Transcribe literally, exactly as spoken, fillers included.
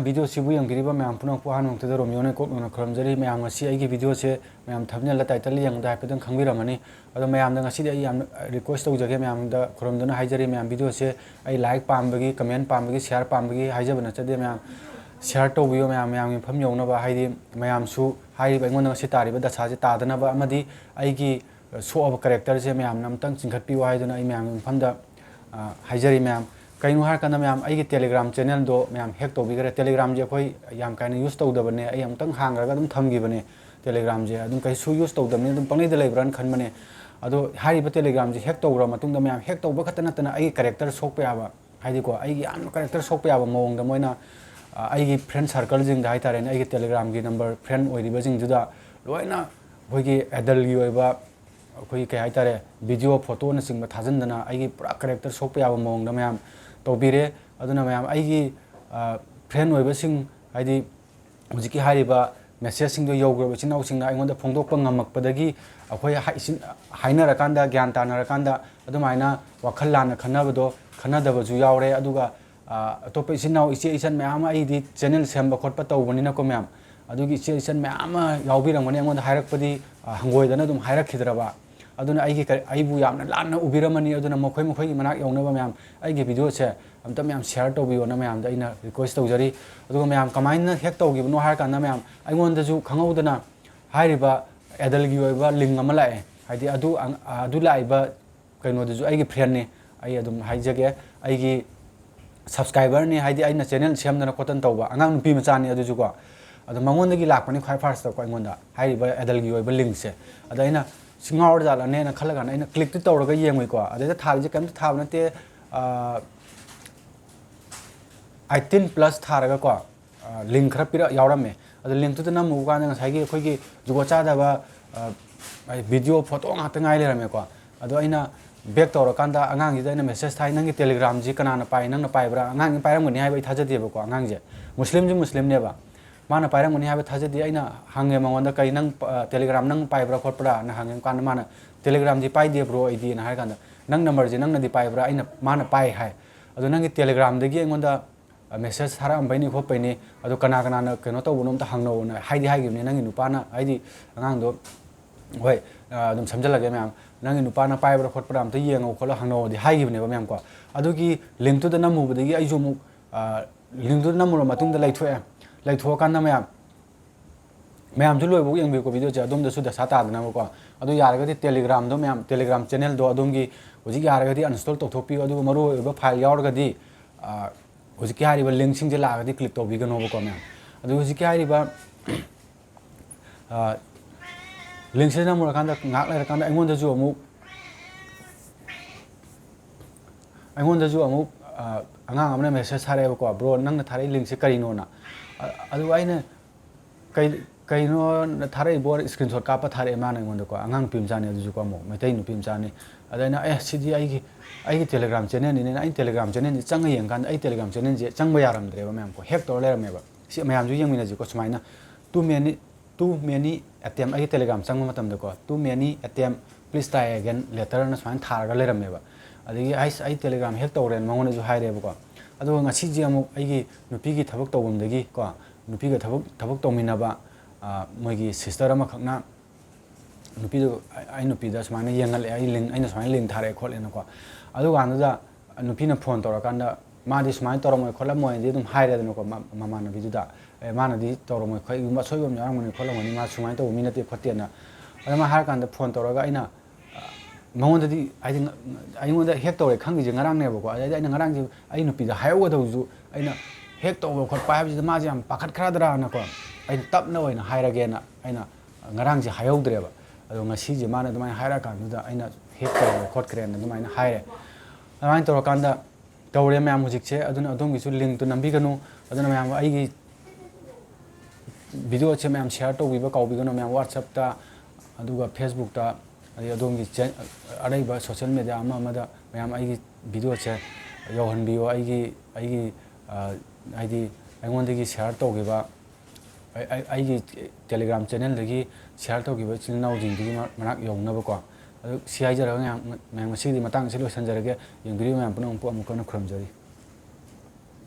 Video ꯁꯤꯕꯨ ꯌꯦꯡꯕꯤꯔꯤꯕ ꯃꯌꯥꯝ ꯄꯨꯝꯅꯃꯛꯄꯨ ꯑꯍꯥꯟꯕ ꯃꯛꯇꯗ ꯔꯣꯃꯤꯌꯣꯅ ꯀꯣꯛ ꯅꯧꯅ ꯈꯨꯔꯨꯝꯖꯔꯤ꯫ ꯃꯌꯥꯝ, ꯉꯁꯤ ꯑꯩꯒꯤ video ꯁꯦ ꯃꯌꯥꯝ thumbnail ꯗ, title ꯗ ꯌꯦꯡꯕꯗ ꯍꯥꯏꯐꯦꯠꯇꯪ ꯈꯪꯕꯤꯔꯝꯃꯅꯤ꯫ ꯑꯗꯣ ꯃꯌꯥꯝꯗ ꯉꯁꯤꯗꯤ ꯑꯩ ꯌꯥꯝ request ꯇꯧꯖꯒꯦ, ꯃꯌꯥꯝꯗ ꯈꯨꯔꯨꯝꯗꯨꯅ ꯍꯥꯏꯖꯔꯤ꯫ ꯃꯌꯥꯝ video ꯁꯦ ꯑꯩ like ꯄꯥꯝꯕꯒꯤ, comment ꯄꯥꯝꯕꯒꯤ, share ꯄꯥꯝꯕꯒꯤ ꯍꯥꯏꯖꯕ ꯅꯠꯆꯗꯦ꯫ ꯃꯌꯥꯝ share ꯇꯧꯕꯤꯌꯣ, ꯃꯌꯥꯝ, ꯃꯌꯥꯝꯒꯤ ꯃꯐꯝ ꯌꯧꯅꯕ, ꯍꯥꯏꯗꯤ ꯃꯌꯥꯝꯁꯨ ꯍꯥꯏꯔꯤꯕ ꯑꯩꯉꯣꯟꯗ ꯉꯁꯤ ꯇꯥꯔꯤꯕ ꯗꯁꯥꯁꯦ ꯇꯥꯗꯅꯕ ꯑꯃꯗꯤ ꯑꯩꯒꯤ ꯁꯣꯛꯑꯕ character ꯁꯦ ꯃꯌꯥꯝꯅ ꯑꯝꯇꯪ ꯆꯤꯡꯈꯠꯄꯤꯌꯨ ꯍꯥꯏꯗꯨꯅ ꯑꯩ ꯃꯌꯥꯝꯒꯤ ꯃꯐꯝꯗ, ꯑ, ꯍꯥꯏꯖꯔꯤ ꯃꯌꯥꯝ꯫ ꯀꯩꯅꯣ ꯍꯥꯏꯔꯀꯥꯟꯗ ꯃꯌꯥꯝ, ꯑꯩꯒꯤ Telegram channel ꯗꯣ ꯃꯌꯥꯝ hack ꯇꯧꯕꯤꯈ꯭ꯔꯦ꯫ Telegram ꯁꯦ ꯑꯩꯈꯣꯏ ꯌꯥꯝ ꯀꯥ ꯍꯦꯟꯅ use ꯇꯧꯗꯕꯅꯦ, ꯑꯩ ꯑꯃꯨꯛꯇꯪ ꯍꯥꯡꯈ꯭ꯔꯒ ꯑꯗꯨꯝ ꯊꯝꯈꯤꯕꯅꯦ꯫ Telegram ꯁꯦ ꯑꯗꯨꯝ ꯀꯩꯁꯨ use ꯇꯧꯗꯕꯅꯤꯅ ꯑꯗꯨꯝ ꯄꯪꯂꯩꯗ ꯂꯩꯕ꯭ꯔꯥꯅ ꯈꯟꯕꯅꯦ꯫ ꯑꯗꯣ ꯍꯥꯏꯔꯤꯕ Telegram ꯁꯦ hack ꯇꯧꯈ꯭ꯔ ꯃꯇꯨꯡꯗ ꯃꯌꯥꯝ, hack ꯇꯧꯕ ꯈꯛꯇ ꯅꯠꯇꯅ ꯑꯩꯒꯤ character ꯁꯣꯛꯄ ꯌꯥꯕ, ꯍꯥꯏꯗꯤꯀꯣ, ꯑꯩꯒꯤ ꯌꯥꯝꯅ character ꯁꯣꯛꯄ ꯌꯥꯕ ꯃꯑꯣꯡꯗ ꯃꯣꯏꯅ, ꯑ, ꯑꯩꯒꯤ friend circle ꯁꯤꯡꯗ ꯍꯥꯏꯇꯥꯔꯦꯅꯦ, ꯑꯩꯒꯤ Telegram ꯒꯤ number friend ꯑꯣꯏꯔꯤꯕꯁꯤꯡꯗꯨꯗ ꯂꯣꯏꯅ ꯑꯩꯈꯣꯏꯒꯤ adult ꯀꯤ ꯑꯣꯏꯕ, ꯑꯩꯈꯣꯏꯒꯤ ꯀꯩ ꯍꯥꯏꯇꯥꯔꯦ, video, photo ꯅꯆꯤꯡꯕ ꯊꯥꯖꯤꯟꯗꯅ ꯑꯩꯒꯤ ꯄꯨꯔꯥ character ꯁꯣꯛꯄ ꯌꯥꯕ ꯃꯑꯣꯡꯗ ꯃꯌꯥꯝ ꯇꯧꯕꯤꯔꯦ꯫ ꯑꯗꯨꯅ ꯃꯌꯥꯝ, ꯑꯩꯒꯤ, ꯑ, friend ꯑꯣꯏꯕꯁꯤꯡ, ꯍꯥꯏꯗꯤ ꯍꯧꯖꯤꯛꯀꯤ ꯍꯥꯏꯔꯤꯕ message ꯁꯤꯡꯗꯣ ꯌꯧꯈ꯭ꯔꯕ ꯏꯆꯤꯟ ꯏꯅꯥꯎꯁꯤꯡꯅ ꯑꯩꯉꯣꯟꯗ ꯐꯣꯡꯗꯣꯛꯄ ꯉꯝꯃꯛꯄꯗꯒꯤ ꯑꯩꯈꯣꯏ ꯍꯥꯏ-, ꯏꯆꯤꯟ-, ꯍꯥꯏꯅꯔꯀꯥꯟꯗ, ꯒ꯭ꯌꯥꯟ ꯇꯥꯅꯔꯀꯥꯟꯗ ꯑꯗꯨꯃꯥꯏꯅ ꯋꯥꯈꯜ ꯂꯥꯟꯅ ꯈꯟꯅꯕꯗꯣ, ꯈꯟꯅꯗꯕꯁꯨ ꯌꯥꯎꯔꯦ꯫ ꯑꯗꯨꯒ, ꯑ, ꯑꯇꯣꯞꯄ ꯏꯆꯤꯟ ꯏꯅꯥꯎ, ꯏꯆꯦ ꯏꯆꯟ ꯃꯌꯥꯝ ꯑꯃ, ꯑꯩꯗꯤ channel ꯁꯦꯝꯕ ꯈꯣꯠꯄ ꯇꯧꯕꯅꯤꯅꯀꯣ ꯃꯌꯥꯝ, ꯑꯗꯨꯒꯤ ꯏꯆꯦ ꯏꯆꯟ ꯃꯌꯥꯝ ꯑꯃ ꯌꯥꯎꯕꯤꯔꯝꯒꯅꯤ ꯑꯩꯉꯣꯟꯗ ꯍꯥꯏꯔꯛꯄꯗꯤ, ꯑ, ꯍꯪꯒꯣꯏꯗꯅ ꯑꯗꯨꯝ ꯍꯥꯏꯔꯛꯈꯤꯗ꯭ꯔꯕ꯫ ꯑꯗꯨꯅ ꯑꯩꯒꯤ ꯀ-, ꯑꯩꯕꯨ ꯌꯥꯝꯅ ꯂꯥꯟꯅ ꯎꯕꯤꯔꯝꯃꯅꯤ꯫ ꯑꯗꯨꯅ ꯃꯈꯣꯏ ꯃꯈꯣꯏꯒꯤ ꯃꯅꯥꯛ ꯌꯧꯅꯕ ꯃꯌꯥꯝ ꯑꯩꯒꯤ video ꯁꯦ ꯑꯝꯇ ꯃꯌꯥꯝ share ꯇꯧꯕꯤꯌꯣꯅ ꯃꯌꯥꯝꯗ ꯑꯩꯅ request ꯇꯧꯖꯔꯤ꯫ ꯑꯗꯨꯒ ꯃꯌꯥꯝ, ꯀꯃꯥꯏꯅ hack ꯇꯧꯈꯤꯕꯅꯣ ꯍꯥꯏꯔꯀꯥꯟꯗ ꯃꯌꯥꯝ, ꯑꯩꯉꯣꯟꯗꯁꯨ ꯈꯪꯍꯧꯗꯅ ꯍꯥꯏꯔꯤꯕ adult ꯀꯤ ꯑꯣꯏꯕ link ꯑꯃ ꯂꯥꯛꯑꯦ꯫ ꯍꯥꯏꯗꯤ ꯑꯗꯨ ꯑꯪ-, ꯑꯗꯨ ꯂꯥꯛꯏꯕ ꯀꯩꯅꯣꯗꯨꯁꯨ ꯑꯩꯒꯤ friend ꯅꯤ꯫ ꯑꯩ ꯑꯗꯨꯝ ꯍꯥꯏꯖꯒꯦ, ꯑꯩꯒꯤ subscriber ꯅꯤ, ꯍꯥꯏꯗꯤ ꯑꯩꯅ channel ꯁꯦꯝꯗꯅ ꯈꯣꯠꯇꯅ ꯇꯧꯕ ꯑꯉꯥꯡ ꯅꯨꯄꯤ ꯃꯆꯥꯅꯤ ꯑꯗꯨꯁꯨꯀꯣ꯫ ꯑꯗꯣ ꯃꯉꯣꯟꯗꯒꯤ ꯂꯥꯛꯄꯅꯤ ꯈ꯭ꯋꯥꯏ first ꯇꯀꯣ ꯑꯩꯉꯣꯟꯗ ꯍꯥꯏꯔꯤꯕ adult ꯀꯤ ꯑꯣꯏꯕ link ꯁꯦ꯫ ꯑꯗ ꯑꯩꯅ ꯁꯤ ꯉꯥꯎꯔ ꯖꯥꯠꯂꯅꯦꯅ ꯈꯜꯂ ꯀꯥꯟꯗ ꯑꯩꯅ click ꯇꯤ ꯇꯧꯔꯒ ꯌꯦꯡꯉꯨꯏꯀꯣ꯫ ꯑꯗꯩꯗ ꯊꯥꯔꯤꯁꯦ ꯀꯩꯝꯇ ꯊꯥꯕ ꯅꯠꯇꯦ, ꯑ, eighteen plus ꯊꯥꯔꯒꯀꯣ, ꯑ, link ꯈꯔ ꯄꯤꯔꯛ ꯌꯥꯎꯔꯝꯃꯦ꯫ ꯑꯗꯣ link ꯇꯨꯗ ꯅꯝꯃꯨꯕ ꯀꯥꯟꯗ ꯉꯁꯥꯏꯒꯤ ꯑꯩꯈꯣꯏꯒꯤ ꯖꯨꯒꯣꯠ ꯆꯥꯗꯕ, ꯑ, video, photo ꯉꯥꯛꯇ ꯉꯥꯏ ꯂꯩꯔꯝꯃꯦꯀꯣ꯫ ꯑꯗꯣ ꯑꯩꯅ back ꯇꯧꯔꯀꯥꯟꯗ ꯑꯉꯥꯡꯁꯤꯗ ꯑꯩꯅ message ꯊꯥꯏ, "ꯅꯪꯒꯤ Telegram ꯁꯤ ꯀꯅꯥꯅ ꯄꯥꯏ? ꯅꯪꯅ ꯄꯥꯏꯕ꯭ꯔꯥ?" ꯑꯉꯥꯡꯁꯤ ꯄꯥꯏꯔꯝꯒꯅꯤ ꯍꯥꯏꯕ ꯑꯩ ꯊꯥꯖꯗꯦꯕꯀꯣ꯫ ꯑꯉꯥꯡꯁꯦ Muslim ꯁꯨ Muslim ꯅꯦꯕ, ꯃꯥꯅ ꯄꯥꯏꯔꯝꯒꯅꯤ ꯍꯥꯏꯕ ꯊꯥꯖꯗꯦ꯫ ꯑꯩꯅ ꯍꯪꯉꯦ ꯃꯉꯣꯟꯗ, "ꯀꯔꯤ ꯅꯪ, ꯑ, Telegram ꯅꯪ ꯄꯥꯏꯕ꯭ꯔꯥ ꯈꯣꯠꯄ꯭ꯔꯥꯅ?" ꯍꯪꯉꯦ ꯀꯥꯟꯗ ꯃꯥꯅ, "Telegram ꯗꯤ ꯄꯥꯏꯗꯦ bro ꯑꯩꯗꯤꯅ" ꯍꯥꯏ ꯀꯥꯟꯗ, "ꯅꯪ number ꯁꯦ ꯅꯪꯅꯗꯤ ꯄꯥꯏꯕ꯭ꯔꯥ?" ꯑꯩꯅ, ꯃꯥꯅ ꯄꯥꯏ ꯍꯥꯏ꯫ ꯑꯗꯣ ꯅꯪꯒꯤ Telegram ꯗꯒꯤ ꯑꯩꯉꯣꯟꯗ ꯃꯦꯁꯦꯖ ꯊꯥꯔꯛꯑꯝꯕꯩꯅꯤ ꯈꯣꯠꯄꯩꯅꯤ, ꯑꯗꯣ ꯀꯅꯥ ꯀꯅꯥꯅ ꯀꯩꯅꯣ ꯇꯧꯕꯅꯣ ꯑꯝꯇ ꯍꯪꯅꯧꯅ ꯍꯥꯏꯗꯤ ꯍꯥꯏꯈꯤꯕꯅꯤ꯫ ꯅꯪꯒꯤ ꯅꯨꯄꯥꯅ, ꯍꯥꯏꯗꯤ ꯑꯉꯥꯡꯗꯣ, ꯍꯣꯏ, ꯑ, ꯑꯗꯨꯝ ꯁꯝꯖꯜꯂꯒꯦ ꯃꯌꯥꯝ, ꯅꯪꯒꯤ ꯅꯨꯄꯥꯅ ꯄꯥꯏꯕ꯭ꯔꯥ ꯈꯣꯠꯄ꯭ꯔꯥ ꯑꯝꯇ ꯌꯦꯡꯉꯣ ꯈꯣꯠꯂꯣ ꯍꯪꯅꯧꯗꯤ ꯍꯥꯏꯈꯤꯕꯅꯦꯕ ꯃꯌꯥꯝ ꯀꯣ꯫ ꯑꯗꯨꯒꯤ ꯂꯤꯡꯇꯨꯗ ꯅꯝꯃꯨꯕꯗꯒꯤ ꯑꯩꯁꯨ ꯑꯃꯨꯛ, ꯑ, ꯂꯤꯡꯇꯨꯗ ꯅꯝꯃꯨꯔ ꯃꯇꯨꯡꯗ ꯂꯩꯊꯣꯛꯑꯦ꯫ ꯂꯩꯊꯣꯛꯑꯀꯥꯟꯗ ꯃꯌꯥꯝ, ꯃꯌꯥꯝꯁꯨ ꯂꯣꯏꯕꯐꯥꯎ ꯌꯦꯡꯕꯤꯌꯨꯀꯣ ꯚꯤꯗꯤꯑꯣꯁꯦ, ꯑꯗꯣꯝꯗꯁꯨ ꯗꯁꯥ ꯇꯥꯗꯅꯕꯀꯣ꯫ ꯑꯗꯨ ꯌꯥꯔꯒꯗꯤ Telegramꯗꯣ ꯃꯌꯥꯝ, Telegram channelꯗꯣ ꯑꯗꯣꯝꯒꯤ ꯍꯧꯖꯤꯛ ꯌꯥꯔꯒꯗꯤ uninstall ꯇꯧꯊꯣꯛꯄꯤꯌꯨ, ꯑꯗꯨꯒ ꯃꯔꯨ ꯑꯣꯏꯕ file ꯌꯥꯎꯔꯒꯗꯤ, ꯑ, ꯍꯧꯖꯤꯛꯀꯤ ꯍꯥꯏꯔꯤꯕ ꯂꯤꯡꯁꯤꯡꯁꯦ ꯂꯥꯛꯑꯒꯗꯤ click ꯇꯧꯕꯤꯒꯅꯣꯕꯀꯣ ꯃꯌꯥꯝ꯫ ꯑꯗꯨ ꯍꯧꯖꯤꯛꯀꯤ ꯍꯥꯏꯔꯤꯕ, ꯑ, ꯂꯤꯡꯁꯤꯗ ꯅꯝꯃꯨꯔꯀꯥꯟꯗ ꯉꯥꯏꯍꯥꯛ ꯂꯩꯔꯀꯥꯟꯗ ꯑꯩꯉꯣꯟꯗꯁꯨ ꯑꯃꯨꯛ, ꯑꯩꯉꯣꯟꯗꯁꯨ ꯑꯃꯨꯛ, ꯑ, ꯑꯉꯥꯡ ꯑꯃꯅ ꯃꯦꯁꯦꯖ ꯊꯥꯔꯛꯑꯦꯕꯀꯣ, "ꯕ꯭ꯔꯣ, ꯅꯪꯅ ꯊꯥꯔꯛꯏ ꯂꯤꯡꯁꯦ ꯀꯔꯤꯅꯣꯅ?" ꯑ-, ꯑꯗꯨꯒ ꯑꯩꯅ, "ꯀꯩ-, ꯀꯩꯅꯣ ꯊꯥꯔꯛꯏꯕꯣ?" ꯏꯁꯀ꯭ꯔꯤꯟ ꯁꯣꯠ ꯀꯥꯞꯄ ꯊꯥꯔꯛꯑꯦ ꯃꯥꯅ ꯑꯩꯉꯣꯟꯗꯀꯣ, ꯑꯉꯥꯡ ꯅꯨꯄꯤ ꯃꯆꯥꯅꯤ ꯑꯗꯨꯁꯨꯀꯣ, ꯑꯃꯨꯛ ꯃꯩꯇꯩ ꯅꯨꯄꯤ ꯃꯆꯥꯅꯤ꯫ ꯑꯗ ꯑꯩꯅ, "ꯑꯦ, ꯁꯤꯗꯤ ꯑꯩꯒꯤ, ꯑꯩꯒꯤ Telegram channelꯅꯤꯅꯦꯅ" ꯑꯩꯅ Telegram channelꯁꯦ ꯆꯪꯉ ꯌꯦꯡꯀꯥꯟꯗ ꯑꯩ Telegram channelꯁꯦ ꯆꯪꯕ ꯌꯥꯔꯝꯗ꯭ꯔꯦꯕ ꯃꯌꯥꯝꯀꯣ, ꯍꯦꯛ ꯇꯧꯔ ꯂꯩꯔꯝꯃꯦꯕ꯫ ꯁꯤ ꯃꯌꯥꯝꯁꯨ ꯌꯦꯡꯃꯤꯟꯅꯁꯤꯀꯣ, ꯁꯨꯃꯥꯏꯅ "Too many, too many attempt", ꯑꯩꯒꯤ Telegram ꯆꯪꯕ ꯃꯇꯝꯗꯀꯣ, "Too many attempt, please try again laterꯅ ꯁꯨꯃꯥꯏꯅ ꯊꯥꯔꯒ ꯂꯩꯔꯝꯃꯦꯕ꯫ ꯑꯗꯒꯤ ꯑꯩꯁ, ꯑꯩ Telegram hack ꯇꯧꯔꯦꯅ ꯃꯉꯣꯟꯗꯁꯨ ꯍꯥꯏꯔꯦꯕꯀꯣ꯫ ꯑꯗꯨꯒ ꯉꯁꯤꯁꯦ ꯑꯃꯨꯛ ꯑꯩꯒꯤ ꯅꯨꯄꯤꯒꯤ ꯊꯕꯛ ꯇꯧꯐꯝꯗꯒꯤ ꯀꯣ, ꯅꯨꯄꯤꯒ ꯊꯕꯛ, ꯊꯕꯛ ꯇꯧꯃꯤꯟꯅꯕ, ꯑ, ꯃꯣꯏꯒꯤ sister ꯑꯃꯈꯛꯅ ꯅꯨꯄꯤꯗꯨ, ꯑꯩ, ꯑꯩ ꯅꯨꯄꯤꯗ ꯁꯨꯃꯥꯏꯅ ꯌꯦꯡꯍꯜꯂꯛꯑꯦ, ꯑꯩ ꯂꯤꯡ, ꯑꯩꯅ ꯁꯨꯃꯥꯏꯅ ꯂꯤꯡ ꯊꯥꯔꯛꯑꯦ ꯈꯣꯠꯂꯦꯅꯀꯣ꯫ ꯑꯗꯨꯀꯥꯟꯗꯨꯗ ꯅꯨꯄꯤꯅ ꯐꯣꯟ ꯇꯧꯔꯀꯥꯟꯗ, ꯃꯥꯗꯤ ꯁꯨꯃꯥꯏꯅ ꯇꯧꯔꯝꯃꯣꯏ ꯈꯣꯠꯂꯝꯃꯣꯏꯗꯤ ꯑꯗꯨꯝ ꯍꯥꯏꯔꯦꯗꯅꯀꯣ, ꯃ-, ꯃꯃꯥꯟꯅꯕꯤꯗꯨꯗ, "ꯑꯦ, ꯃꯥꯅꯗꯤ ꯇꯧꯔꯝꯃꯣꯏ, ꯀꯩꯒꯨꯝꯕ ꯑꯁꯣꯏꯕ ꯑꯃ ꯌꯥꯎꯔꯝꯒꯅꯤ ꯈꯣꯠꯂꯝꯒꯅꯤ, ꯃꯥ ꯁꯨꯃꯥꯏꯅ ꯇꯧꯕ ꯃꯤ ꯅꯠꯇꯦ ꯈꯣꯠꯇꯦꯅ"꯫ ꯑꯗꯨꯃꯥꯏꯅ ꯍꯥꯏꯔꯀꯥꯟꯗ ꯐꯣꯟ ꯇꯧꯔꯒ ꯑꯩꯅ, ꯑ, ꯃꯉꯣꯟꯗꯗꯤ ꯍꯥꯏꯗꯤ ꯉ-, ꯑꯩꯉꯣꯟꯗ hack ꯇꯧꯔꯦ ꯈꯪꯉꯤꯁꯦ ꯉꯔꯥꯡꯅꯦꯕꯀꯣ꯫ ꯑꯗꯩꯗꯤ ꯑꯩꯅ ꯉꯔꯥꯡꯁꯦ ꯑꯩ ꯅꯨꯄꯤꯗ ꯍꯥꯏꯍꯧꯒꯗꯧꯁꯨ, ꯑꯩꯅ hack ꯇꯧꯕ ꯈꯣꯠꯄ ꯍꯥꯏꯕꯁꯤꯗ ꯃꯥꯁꯦ ꯌꯥꯝ ꯄꯥꯈꯠꯈ꯭ꯔꯗ꯭ꯔꯥꯅꯀꯣ, ꯑꯩꯅ ꯇꯞꯅ ꯑꯣꯏꯅ ꯍꯥꯏꯔꯒꯦꯅ ꯑꯩꯅ ꯉꯔꯥꯡꯁꯦ ꯍꯥꯏꯍꯧꯗ꯭ꯔꯦꯕ꯫ ꯑꯗꯣ ꯉꯁꯤꯁꯦ ꯃꯥꯅ ꯑꯗꯨꯃꯥꯏꯅ ꯍꯥꯏꯔꯛꯑꯀꯥꯟꯗꯨꯗ ꯑꯩꯅ hack ꯇꯧꯔꯦ ꯈꯣꯠꯈ꯭ꯔꯦꯅ ꯑꯗꯨꯃꯥꯏꯅ ꯍꯥꯏꯔꯦ꯫ ꯑꯗꯨꯃꯥꯏꯅ ꯇꯧꯔꯀꯥꯟꯗ ꯇꯧꯔꯦ ꯃꯌꯥꯝ ꯍꯧꯖꯤꯛꯁꯦ꯫ ꯑꯗꯨꯅ ꯑꯗꯣꯝꯒꯤꯁꯨ ꯂꯤꯡꯇꯨ ꯅꯝꯕꯤꯒꯅꯨ꯫ ꯑꯗꯨꯅ ꯃꯌꯥꯝ ꯑꯩꯒꯤ ꯚꯤꯗꯤꯑꯣꯁꯦ ꯃꯌꯥꯝ share ꯇꯧꯕꯤꯕ ꯀꯥꯎꯕꯤꯒꯅꯨ ꯃꯌꯥꯝ, WhatsAppꯇ, ꯑꯗꯨꯒ Facebookꯇ, ꯑꯗꯩ ꯑꯗꯣꯝꯒꯤ ꯆꯦ-, ꯑꯔꯩꯕ social media ꯑꯃ ꯑꯃꯗ ꯃꯌꯥꯝ ꯑꯩꯒꯤ ꯚꯤꯗꯤꯑꯣꯁꯦ ꯌꯧꯍꯟꯕꯤꯌꯨ꯫ ꯑꯩꯒꯤ, ꯑꯩꯒꯤ, ꯑ, ꯍꯥꯏꯗꯤ ꯑꯩꯉꯣꯟꯗꯒꯤ share ꯇꯧꯈꯤꯕ, ꯑꯩ, ꯑꯩ, ꯑꯩꯒꯤ Telegram channelꯗꯒꯤ share ꯇꯧꯈꯤꯕ ꯏꯆꯤꯜ ꯏꯅꯥꯎꯁꯤꯡꯗꯨꯒꯤ ꯃ-, ꯃꯅꯥꯛ ꯌꯧꯅꯕꯀꯣ꯫ ꯑꯗꯨ ꯁꯤ ꯍꯥꯏꯖꯔꯒ ꯃꯌꯥꯝ, ꯃꯌꯥꯝ ꯉꯁꯤꯒꯤꯗꯤ ꯃꯇꯥꯡ ꯑꯁꯤ ꯂꯣꯏꯁꯤꯟꯖꯔꯒꯦ꯫ ꯌꯦꯡꯕꯤꯔꯤꯕ ꯃꯌꯥꯝ ꯄꯨꯝꯅꯃꯛꯄꯨ ꯑꯃꯨꯛ ꯍꯟꯅ ꯈꯨꯔꯨꯝꯖꯔꯤ꯫